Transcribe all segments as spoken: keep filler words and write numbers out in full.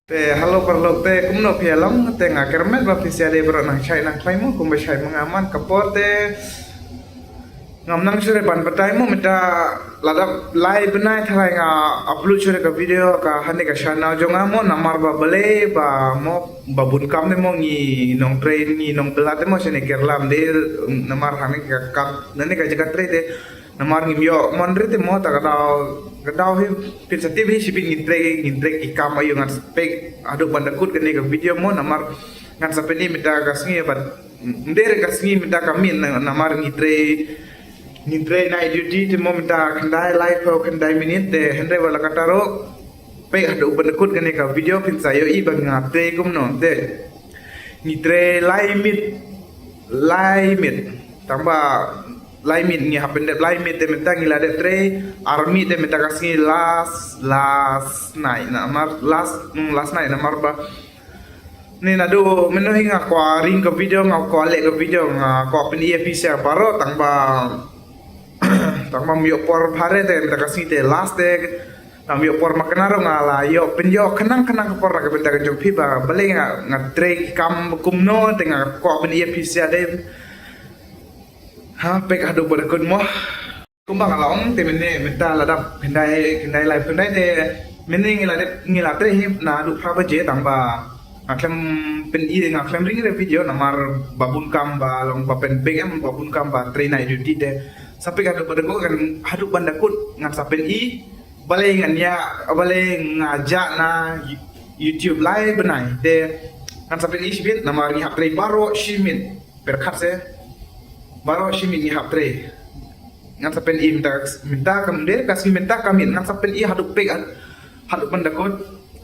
Te hello paralok, te kumno phi ïa long? Te nga kyrmen ba phi sa ïa dei baroh nang shai nang khlaiñ mo, kumba shai ma nga man ka por te ngam nang shuh re ban batai mo, mynta la dap lai bnai tharai nga upload shuh re ka video ha kane ka channel jong nga mo, namar ba balei ba mo, ba bun kam ne mo, ngi nongtrei, ngi nongbylla te mo shane Kerala, ym dei namar hangne ka kam, hangne ka jaka trei te namar ngim ïoh mon re te mo, ta ka daw, ka daw hi, phin sa tip hi shibit ngin trei, ngin trei ki kam aïu. Ngan sa peit haduh ban da kut kane ka video mo, namar ngan sa pyni mynta ka sngi bad ym dei re ka sngi, mynta ka miet, na-, namar ngi trei, ngin trei night duty te mo, mynta khyndai laiphew khyndai minit te, hynrei wat la katta ruh peit haduh ban da kut kane ka video phin sa ïohi ba nga trei kumno te. Ngi trei lai miet, lai miet. Tang ba lai miet, ngi hap pyndep lai miet te mynta, ngi la dep trei ar miet te mynta ka sngi, last, last night namar last, mm, last night namar ba ne naduh mynno hi nga kwah ring ka video, nga kwah leh ka video, nga kwah pyni ïa phi sha baroh, tang ba tang ba ym ïoh por bha re te mynta ka sngi te last te. Tang ym ïoh por makna ruh nga la ïoh pynïoh khnang khnang ka por na ka bynta ka jong phi ba balei nga, nga trei ki kam kumno te nga kwah pyni ïa phi sha dei. Ha, peit haduh ban da kut mo. Kumba nga la ong te mynne mynta la dap khyndai, khyndai laiphew khyndai te mynne ngi la dep, ngi la trei hi naduh phra baje, tang ba nga khlem pyni, nga khlem ring re video namar ba bun kam, ba long ba pynbeit em, ba bun kam, ba trei night duty te. Sa peit haduh ban da kut, kan haduh ban da kut ngan sa pyni balei ngan ïa, balei nga jah na YouTube lai bnai te. Ngan sa pyni shibit namar ngi hap trei baroh shi miet. Pyrkhat se, baroh shi miet ngi hap trei. Ngan sa pyni mynta, mynta ka miet, ka sngi mynta ka miet, ngan sa pyni haduh, peit haduh ban da kut.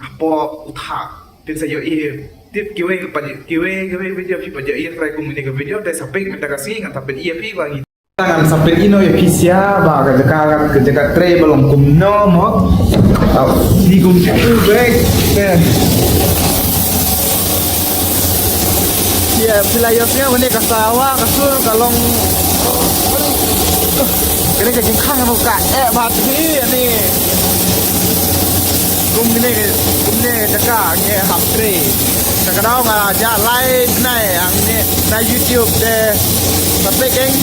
Hapoh u thah phin sa ïohi. Tip kiwei ka pat, kiwei, kiwei video phi pat ïohi trai kum kane ka video te, sa peit mynta ka sngi ngan sa pyni ïa phi ba ngi, ngan sa pyni noh ïa phi sha ba ka jaka, ka jaka trei ba long kumno mo. Tau, ni kum tu bek te. Ïa, phi la ïoh sngewbha ne ka sawa, ka sur, ka long. Kane ka jingkhang mo ka eh bad hi ne. Kum kine, kum kine jaka ngi hap trei. Sa ka daw nga jah lai bnai hangne na YouTube te. Sa peit keiñ,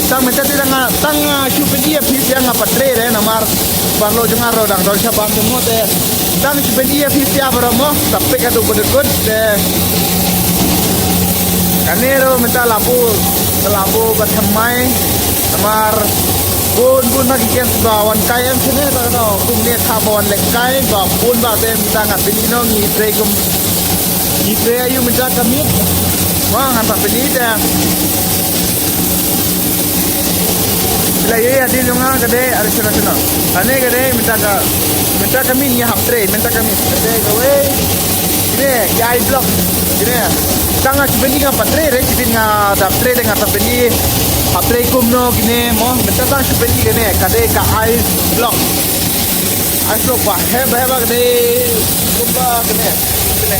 tang mynta te tang, tang shu pyni ïa phi sha nga pat trei re namar paralok jong nga ruh dang don shabar te mo te. Tang shu pyni ïa phi sha baroh mo, sa peit haduh ban da kut te. Kane ruh mynta la buh, la buh ba thymmai. Namar bun bun ba ki guest ba wan kai em shane, ta ka daw kumne, thaw ba wan lehkai ba bun ba te, mynta nga pyni noh ngi trei kum, ngi trei aïu mynta ka miet. Wa ngan sa pyni te. Phi la ïohi hadien jong nga ka dei, are shano shano. Kane ka dei mynta ka, mynta ka miet ngi hap trei, mynta ka miet. Ka dei kawei. Kine ki I-block. Kine. Tang nga shu pyni, nga pat trei re, shu pyni, nga dap trei re, nga dap pyni. Hap trei kumno kine mo, mynta tang shu pyni kine, ka dei ka I-block. I-block ba heh ba heh ba kine. Kumba kine. Kine.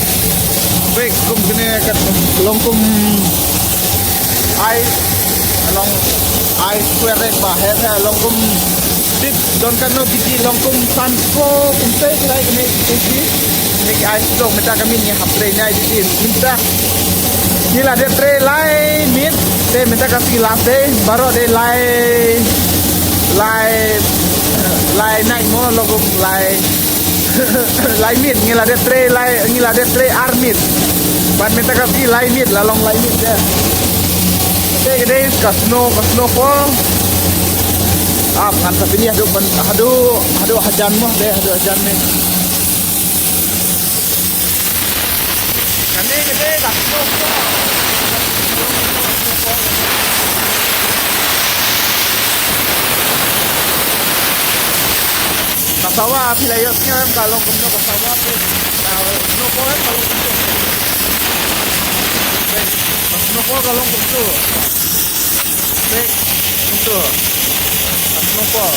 Wei, kum kine ka long kum I, long I square rek ba heh heh, long kum tip, don kano kiti, long kum san ko, kum te kine, kine kiti. Kine ki I-block, mynta ka miet ngi hap trei night duty. Mynta ngi la dep trei lai miet, te mynta ka sngi last day, baroh dei lai, lai, lai night mo, long kum lai. Lai miet, ngi la dep trei lai, ngi la dep trei ar miet. Bad mynta ka sngi lai miet, la long lai miet te. Te ka dei ka snow, ka snowfall. Ap, ngan sa pyni haduh ban, haduh, haduh hajan mo, te haduh hajan ne. Kane ka dei ka snowfall. Ka sawa, phi la ïohsngew em, ka long kumno ka sawa te? Ka snowfall em, ka long kumno? Ka snowfall ka long kumno? Te, kumno? Ka snowfall.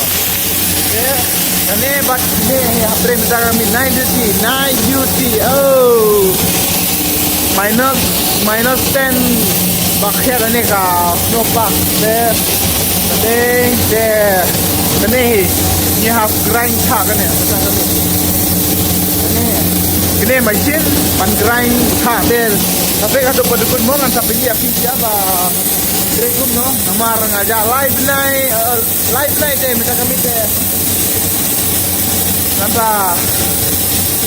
Te, kane bad ne, hapdeng mynta ka miet night duty, night duty. Oh. Minus, minus ten ba khet kane ka snowpark. Te, te, te, kane hi, ngi hap grind thah kane, kane. Kane. Kine machine ban grind ha tel. Tapi ka tu pada kun mo ngan sa pynjah pynjah ba grind kumno. Namar nga ja lai bnai, eh, lai bnai te mynta ka mynta. Ngan sa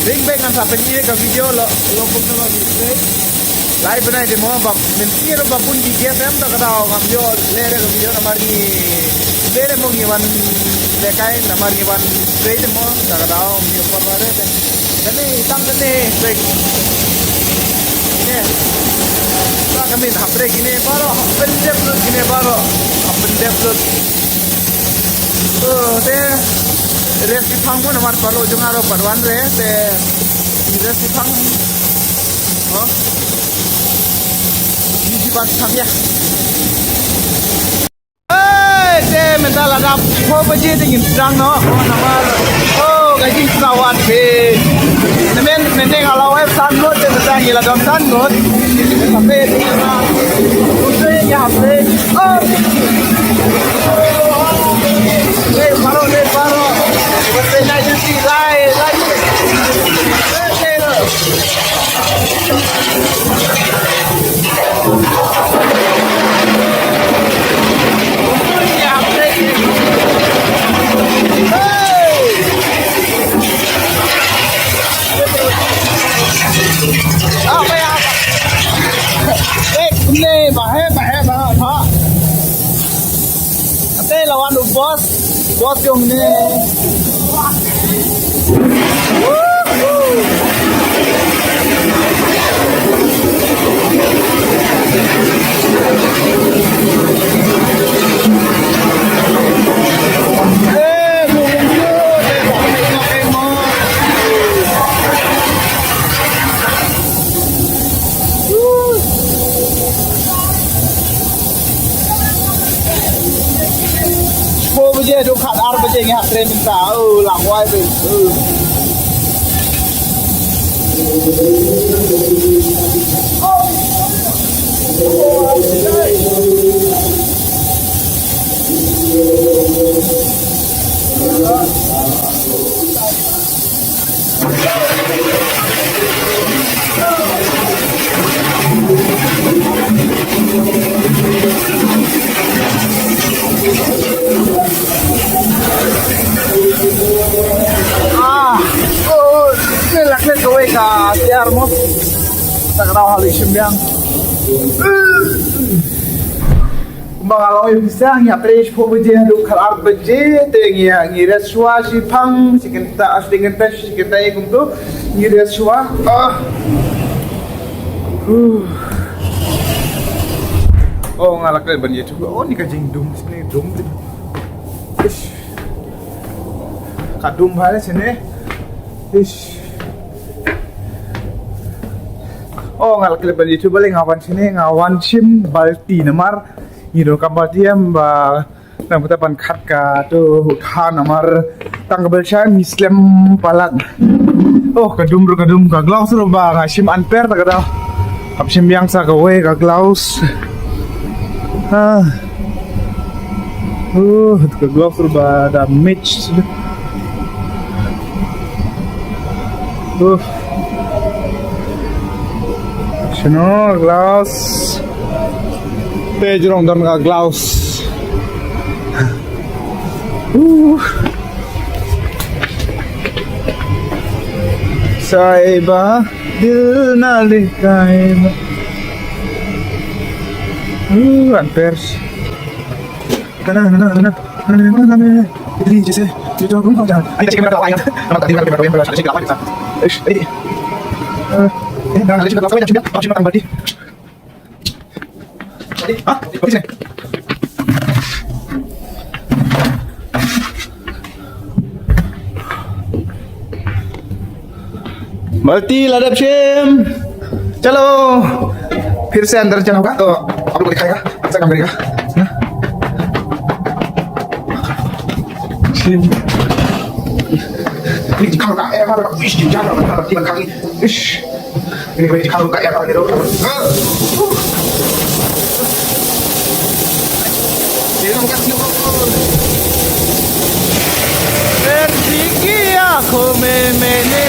ring back ngan sa pynjah ka video lo lo kumno ba grind. Lai bnai te mo ba Mynta ruh ba bun ki guest em, ta ka daw ngam ïoh leh re ka video namar ngi leh re mo ngi wan lehkai namar ngi wan trei te mo, ta ka daw ngam ïoh por ba re te. Kane tang kane trei. Kine. Ta kane hap trei kine baroh, hap pyndep lut kine baroh, hap pyndep lut. Oh, te rest ïa pang mo namar paralok jong nga ruh pat wan re te rest ïa pang. Oh. Ni ji ban pang ïa. Hey, te mynta la dap phew baje te ngin sdang noh. Oh, namar. Oh, ka jingsngewbha phi. Namen mynta nga la wai san ngut te mynta ngi la don san ngut. Phi. Phi. Oh. Ate la wan u boss, boss jong ne. Shiphew baje haduh khatar baje ngi hap trei mynta. Oh, lang wai bri. Oh. Ah, oh, ne lak ne kawei ka tiar mo. Ta ka daw ha lei shim biang. Kumba nga la ong ïa phi sha, ngi ïa trei shiphew baje haduh khatar baje te ngi ïa, ngi rest shuwa shi phang, shi kynta, shi kynta, shi kynta kumto ngi rest shuwa. Ah. Huh. Oh, nga la klet ban ïathuh. Oh, ni ka jingdum, sini dum. Ish. Ka dum bha sini. Ish. Oh, nga la klet ban ïathuh balei nga wan shane, nga wan shim balti namar ngi donkam balti em ba nang puta ban khat kato u than namar tang ka balshai ngi slem palat. Oh, ka dum ruh ka dum, ka gloves ruh ba nga shim unpair ta ka daw. Hap shim biang sa kawei ka gloves. Ah. Oh, ka gloves ruh ba damage. Uh. Shano gloves. Te jrong don ka gloves. Uh. Saiba dil na le kaiba. Uh, unpair. Balti la dep shim. Chalo. फिर से अंदर चलाऊंगा तो आप लोग को दिखाएगा, ऐसा काम करेगा ना। Shim. Ini dikhang ka air, ish, di jalan, balti ban khang. Ish. Ini boleh dikhang ka air, ni tu. Persiki aku me-, me-, me-,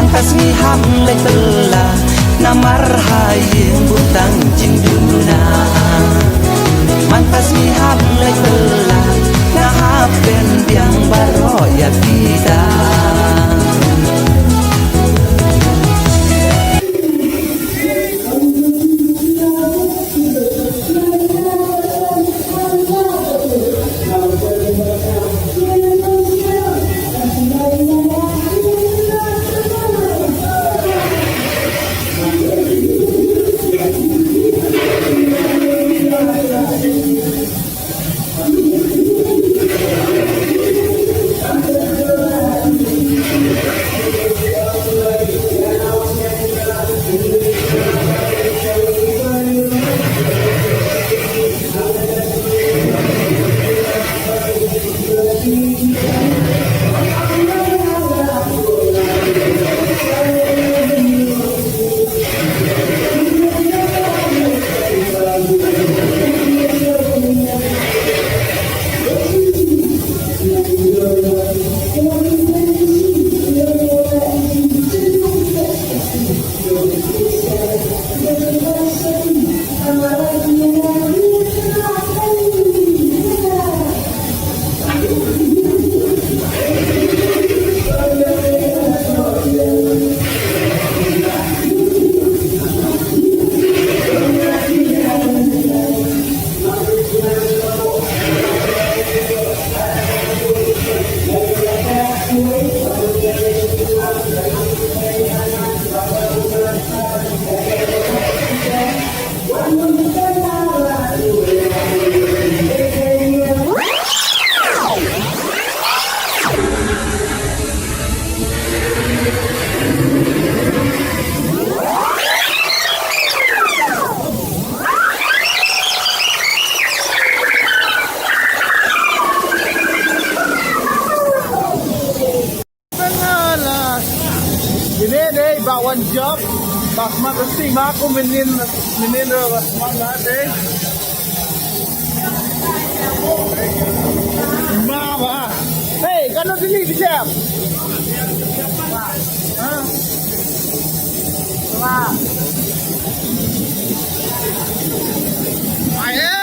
Mynta sngi hap leit bylla, namar ha ïing bun tang jingduna. Mynta sngi hap leit bylla, nga hap ban biang baroh ïa kita. Ine dei ba wan jop, ba smat rasi ma ku minin, minin ro ba smat na dei. Ma ba. Hey, kano dili bijap? Ha? Wa. Ai, eh.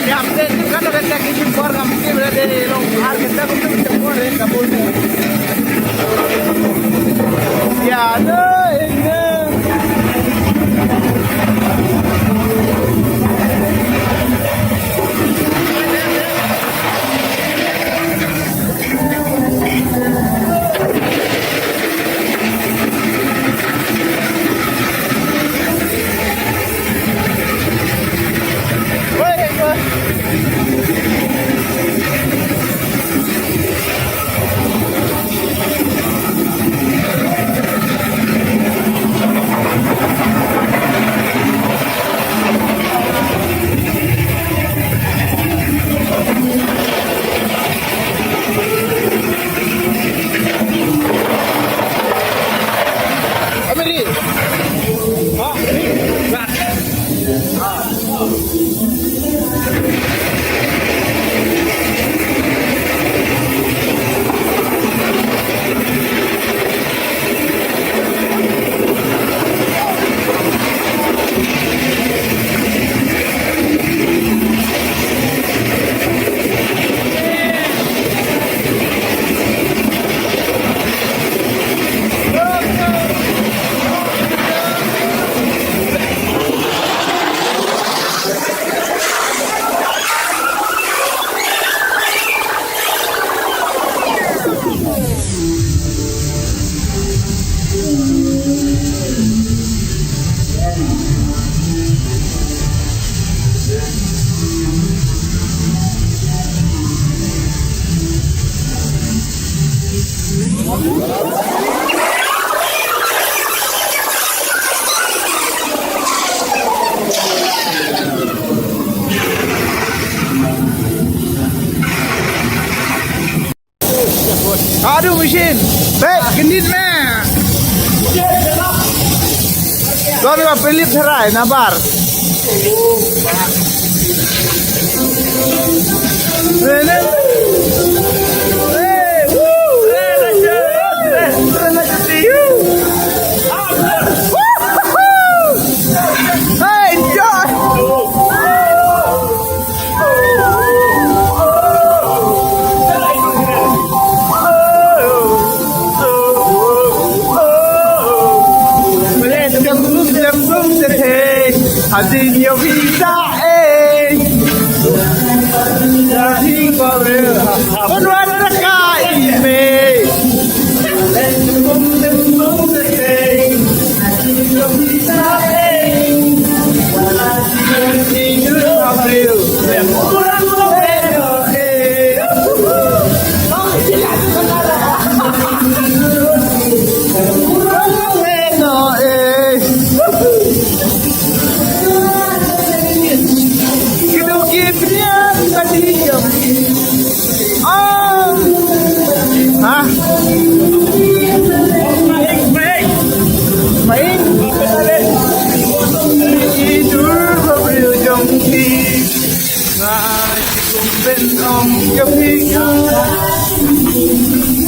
Ya, update tu kan ada teknik impor kami ni berada di Long Har kita untuk impor ya, kabul. Ya, ada ini. Aduh, machine. Baik, genit meh. Don wa Philip Therai nabar. Hey, enjoy.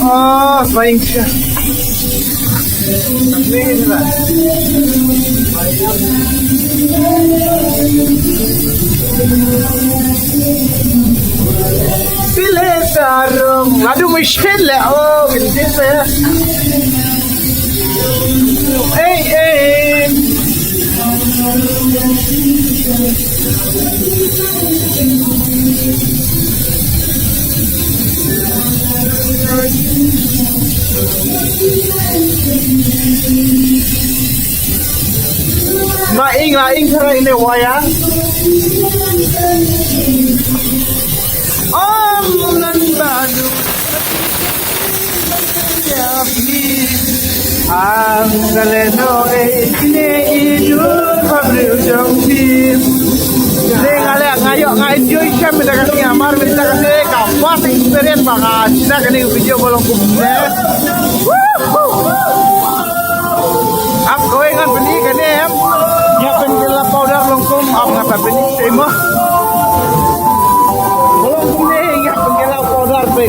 Oh, thank you. Sile tarung. Aduh, machine le. Oh, gede saya. Hey, hey. Ma ing la ing thara ine waya. Om nan badu. Ang kaleno e ine idu pabri ujong tim. Dei nga leh nga ïoh nga enjoy shem mynta ka sngi, amar mynta ka sngi ka first experience ba nga shna kane ka video ba long kumne. Ap kawei ngan pyni kane em. Ïa pynkylla powder long kum, ap nga sa pyni te mo. Long kumne ïa pynkylla powder pe.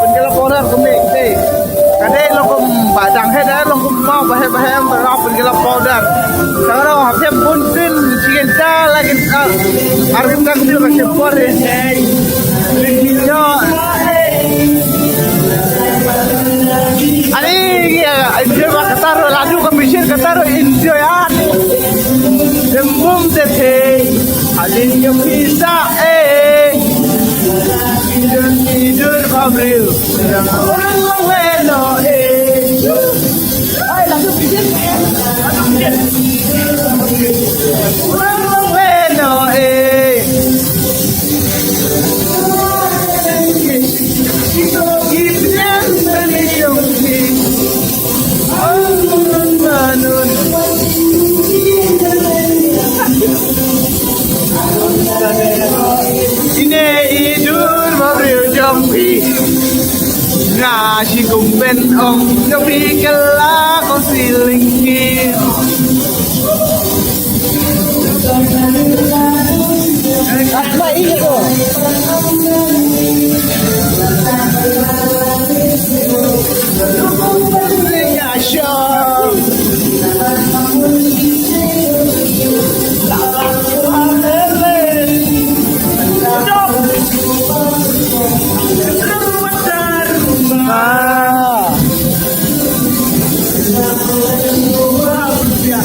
Pynkylla powder kumne te. Ka dei long kum ba dang he da long kum ba he ba he ba pynkylla powder. Sa ka dei ha phem bun tin chicken ta la kin ta. Ar kim ta kumne ka chepor he. Yo. Ani ya, enjoy ba kataro ladu ka machine kataro enjoy an. Dem bum te the. Adin yo pisa eh. Idun idun babril. Orang welo eh. Ai ladu pijit. Orang welo eh. Ine i dur ma briew jong phi. Nga shi kum ben ong jong phi kylla ko siling ki.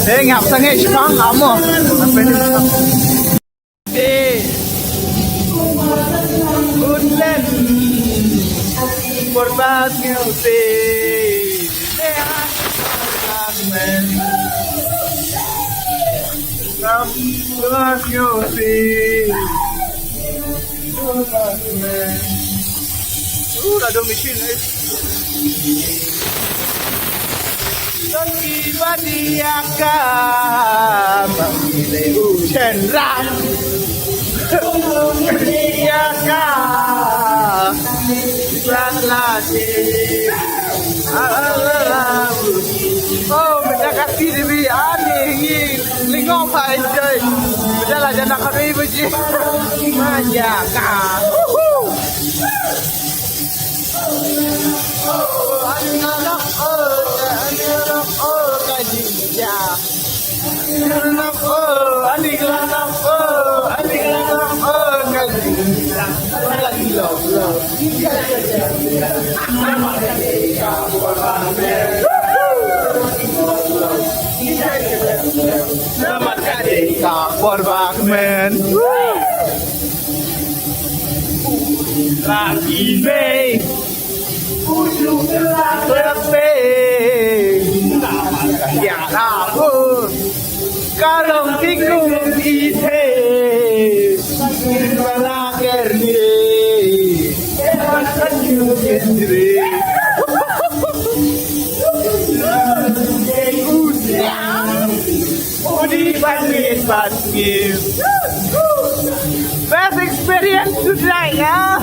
Hei, ngap sangeh shipang amo. Te. Woodland. Forbes Music. Forbes Music. Uh, dah ada mesin, eh. Santi badiaka, mamile u chenra. Badiaka, ikhlas lati. Oh, mynta ka T V ani ngi lyngngoh bha enjoy. Mynta la jan khatwei baje. Maja ka. Woohoo. Oh, ani ngalak, oh, ani ngalak, oh, ka jinja. Namar ka dei ka por bak men. Lagi mei. Ujuk kelak lepe. Ya aku. Kalong tikung ite. Sila kerni. Makan yukendri. Udi bandit bandit. Best experience tonight, yeah?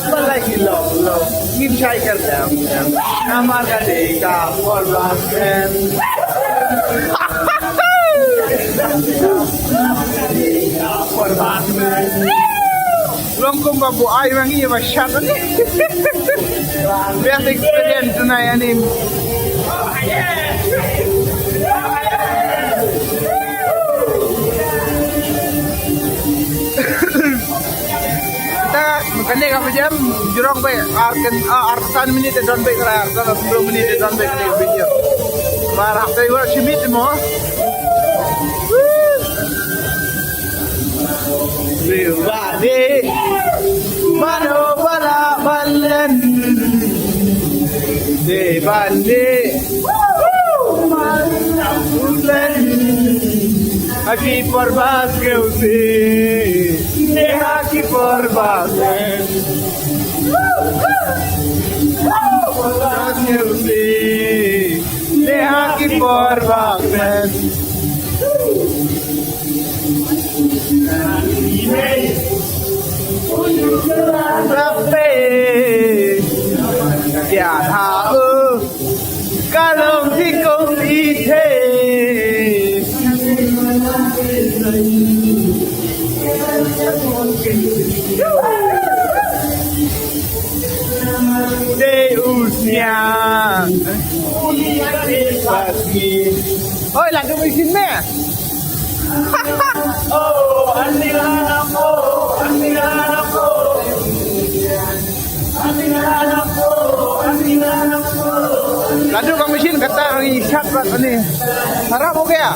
Balai ki lok lok, ngim shai kar dam dam. Namar ka dei ka por bak men. Por bak men. Long kumba buai ma ngi ba shat ani. Best experience tonight ani. Ta kane ka ba jam jrong ba ar kan, ah, arsan minit te don ba, arsan minit te don ba kane ka ba jam. Mar hap tai wa shimit mo. Everybody, mano bala balen. De bande. Ulen. Aki por bas ke usi. De aki por bas. Por bas ke usi. De aki por bas. Rape. Ya ha. Kalong tikung ite. Dei u sniang. Oi, la dum isin me. Oh, ani la la ko, ani la la ko. Ladu ka machine kata ri shat rat ani. Harap okay ya?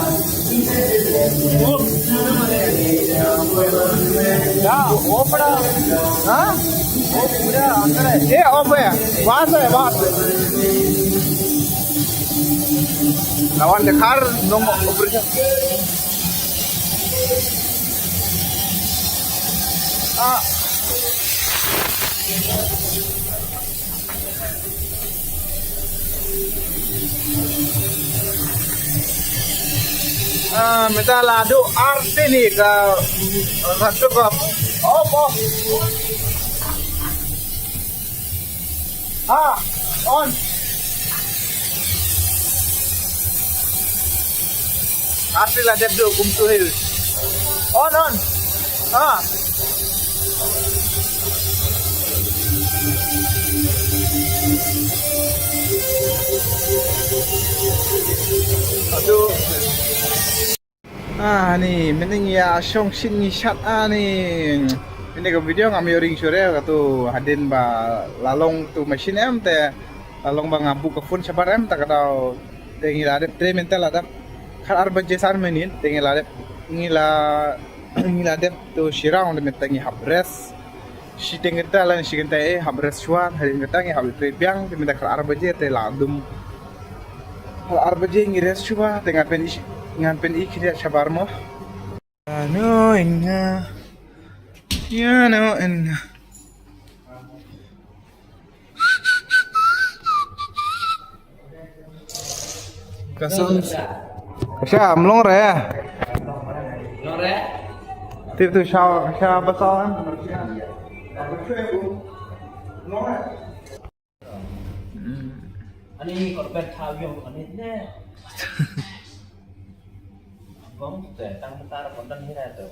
Ya, off da. Ha? Off pura, andar hai. Ye off hai. Bahar se, bahar se. Lawan dikhar, nong operation. Ah. Ah, mynta la dei arti ni ka, ka tu ka. Off, off. Ah, on. Arti la dep do kum tu hil. On, on. Ah. Aduh. Ah, ni, mynta ngi ïa shong shin ngi shat, ah, ni. Mynta ka video ngam ïoh ring shuh re, katu hadien ba la long tu machine em te, la long ba nga buh ka phone shabar em, ta ka daw te ngi la dep, te mynta la dep khat ar baje san minit te ngi la dep Ngi la ngi la dep tu shi round, mynta ngi hap rest. Shiteng kynta la, shi kynta eh hap rest shuwa, hadien kynta ngi hap trei biang, te mynta ka ar baje te la dum. Ka ar baje ngi rest shuwa, te ngan pyn i, ngan pyn i khyndiat shabar mo. Ya no enna. Ya no enna. Ka song. Ka sha mlong re. Tip tu sha, ka sha basal kan. Ani korbet thaw yung ani ne. Bom te tang tar kontan hira te.